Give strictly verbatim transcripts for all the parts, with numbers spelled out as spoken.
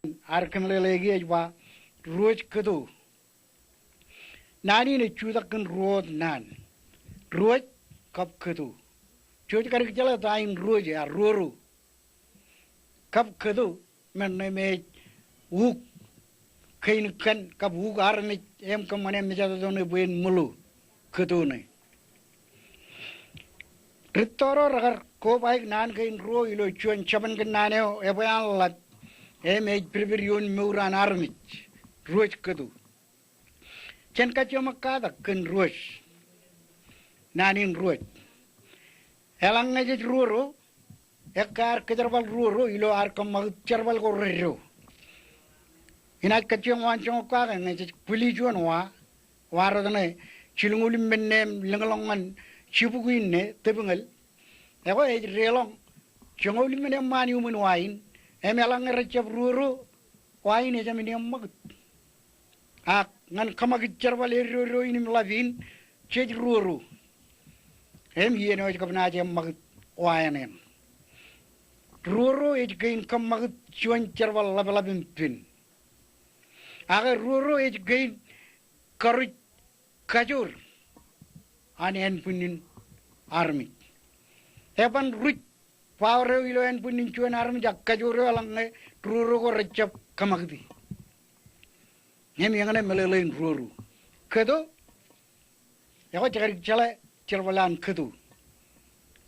Ad kōmeḷeḷeiki ej ba ruōj kōto. Naan in ej jutak kōn ruo wōt naan. Ruōj kab kōto. Jej kadik jeḷā ta in ruōj, a ruōro. Kab kōto, men ṇe me ej uk kein kan kab uk armej im kōṃṃane mejatoto ṇe bwe en ṃōḷo kōto ṇe. Ritto ro rekar kobaik naan kein ruo ilo juon jabōn kōnnaan eo ebwe an ḷap im ej pidpid ioon mour an armej. Ruōj kōto. Jen kajjioñ ṃōk katak kōn ruōj. Naan in ruōj. Eḷaññe jej ruōro, ekkā ad kōjerbal ruōro ilo ad kōṃṃakūt jerbal ko reddo. Inaaj kajjioñ waanjoñak kake ñe jej kwili juon wa, wa rot ṇe jilñuul im men ṇe im lōñḷọk ñan jibukwi ṇe tōpñōl. Ekwe ej deḷọñ joñoul im men eṃṃaan iuṃwin wa in, im eḷaññe rejjab ruōro, wa in ejāmin eṃṃakūt. Ak ñan kōṃakūt jerbal eddo eddo in im ḷap in, jej ruōro. Im iien eo ej kab naaj eṃṃakūt wa eṇ eṇ. Ruōro ej kein kōṃṃakūt juon jerbal ḷapḷap im pen. Ak ruōro ej kein karuj kajoor an ānbwinnin armej. Eban ruj power eo ilo ānbwinnin juon armej ak kajoor eo eḷaññe ruōro ko rejjab kōṃakūti. Im eñṇe meḷeḷein ruōro. Kōto, ekwe jej kadik jeḷā jerbal an kōto.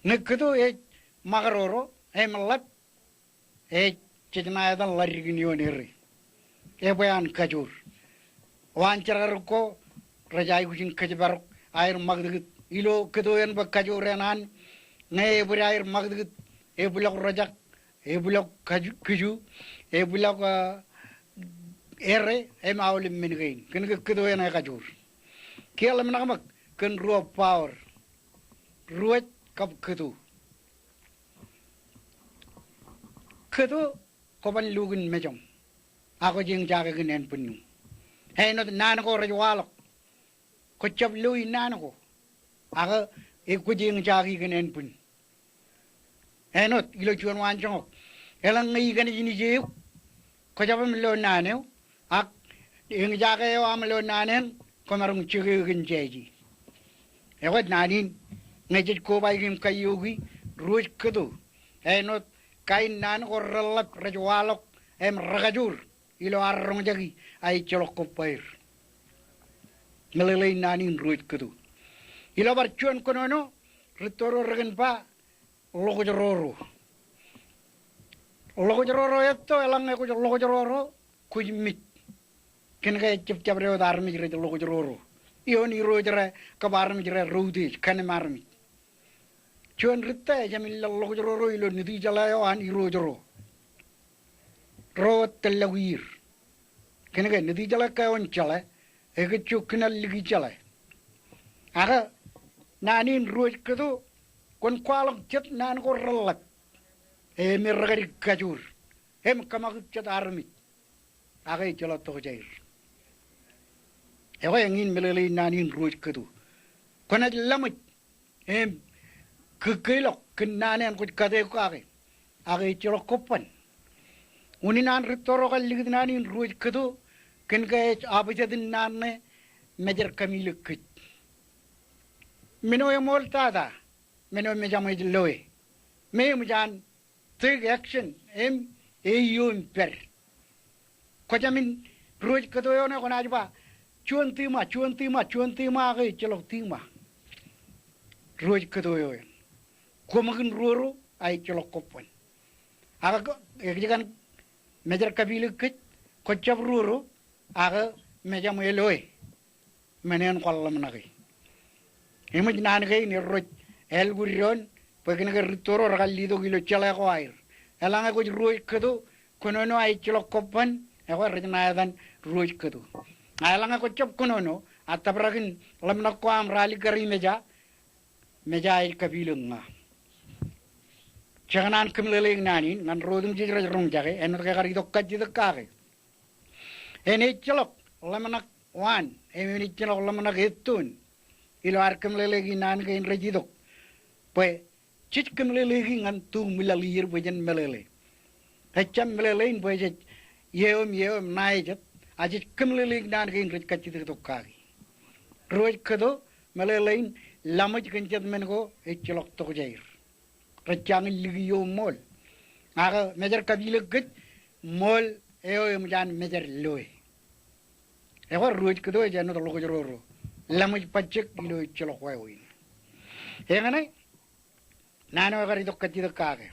Ñe kōto ej ṃakaroro, im ḷap, ej, jej ṇa etan ḷaddik in ioon ere. Ebwe an kajoor. Waan jerkarōk ko rej aikuj in kōjparok aer ṃakūtkūt ilo kōto eṇ bwe kajoor eṇ an, ñe ebōd aer ṃakūtkūt, ebwilọk rojak, ebwilọk kaju-, kiju, ebwilọk, ah, ere, im aolep men kein. Kōnke kōto eṇ ekajoor. Kiiō ḷōmṇak ṃōk kōn ruo power. Ruōj kab kōto. Kōto kwōban lo kōn mejaṃ, ak kwōj eñjake kōn ānbwinnūṃ. Āinwōt naan ko rej waḷọk, kwōjab loi naan ko, ak kwōj eñjaki kōn ānbwin. Āinwōt ilo juon waanjoñak, eḷaññe ikōṇe jenaaj eok, kwōjab im lo naan eo, ak eñjake eo aṃ lo naan eṇ, kwōmaroñ jek eō kōn jāje. Ekwe naan in, ñe jej kobaik im kaioki, ruōj kōto. Āinwōt kain naan ko reḷap rej waḷọk, im rekajoor, ilo ad roñjaki, a ejjeḷọk kobba er. Meḷeḷein naan in ruōj kōto. Ilo bar juon kōnono, ritto ro rekōn ba, ḷokjroro. Ḷokjroro etto, eḷaññe kwōj ḷokjroro, kwōj mej. Kōnke ejjab jabdewōt armej rej ḷokjroro. Ioon irooj ro kab armej ro reutiej, kannem armej. Juon ritto ejāmin lōḷ ḷokjroro ilo nitijeḷā eo an irooj ro. Ro wōt tōllọk ier. Kōnke nitijeḷā kōn jeḷā, ekōjjo kōṇaan likjjeḷā. Ak naan in ruōj kōto, kwōn kwaḷọk jet naan ko reḷap. Im rekadik kajoor. Im kōṃakūt jet armej. Ak ejjeḷọk tokjāer. Ekwe eñin meḷeḷein naan in ruōj kōto. Kwōnaaj laṃōj im kōkkeilọk kōn naan eṇ kwōj kate kake. Ak ejjeḷọk kobban. Unin an ritto ro kar likūt naan in ruōj kōto, kōnke ej opposite in naan ṇe mejed kamilōk kōj. Men eo eṃool tata, men eo mejaṃ ej loe. Me eṃōj an take action, im, e ioon pād. Kwōjāmin ruōj kōto eo ṇe kwōnaaj ba, juon tiṃa, juon tiṃa, juon tiṃa, ak ejjeḷọk tiṃa. Ruōj kōto eo eṇ. Koṃakūt ruōro, a ejjeḷọk kobban. Ak, ekōjkan, mejed kapilōk kōj, kwōjab ruōro, ak mejaṃ eloe. Men eṇ kwaar ḷōmṇake. Eṃōj naan kein erro ej ālikud doon, bwe kōnke ritto ro rekar letok ilo jeḷā ko aer. Eḷaññe kwōj ruōj kōto, kōnono a ejjeḷọk kobban, ekwe rej ṇa etan ruōj kōto. A eḷaññe kwōjab kōnono, a tōprak in ḷōmṇak ko aṃ ralitōkari meja, meja ej kapilōk ña. Jekōṇaan kōmeḷeḷeik naan in, ñan ro otemjej rej roñjake, āinwōt ke ekar itok kajjitōk kake. En ejjeḷọk ḷōmṇak waan, im en ejjeḷọk ḷōmṇak ettoon. Ilo ad kōmeḷeḷeiki naan kein rej itok. Bwe, jej kōmeḷeḷeiki ñan tu ṃwilaḷ ier bwe jen meḷeḷe. Ejjab meḷeḷein bwe jej Eo im eo im ṇae jet, a jej kōmmeḷeḷeik naan kein rej kajjitōk tok kaki. Ri wōj kōto, meḷeḷein, laṃōj kōn jet men ko ejjeḷọk tokjāer. Rej jañin liki ioon ṃool. Ak mejād kapilōk kōj, ṃool eo eṃōj an mejād loe. Ekwe ri wōj kōto ej āinwōt ḷokjro ro. Laṃōj bajjek ilo ejjeḷọk wāween. Eñṇe, naan eo ekar itok kajjitōk kake.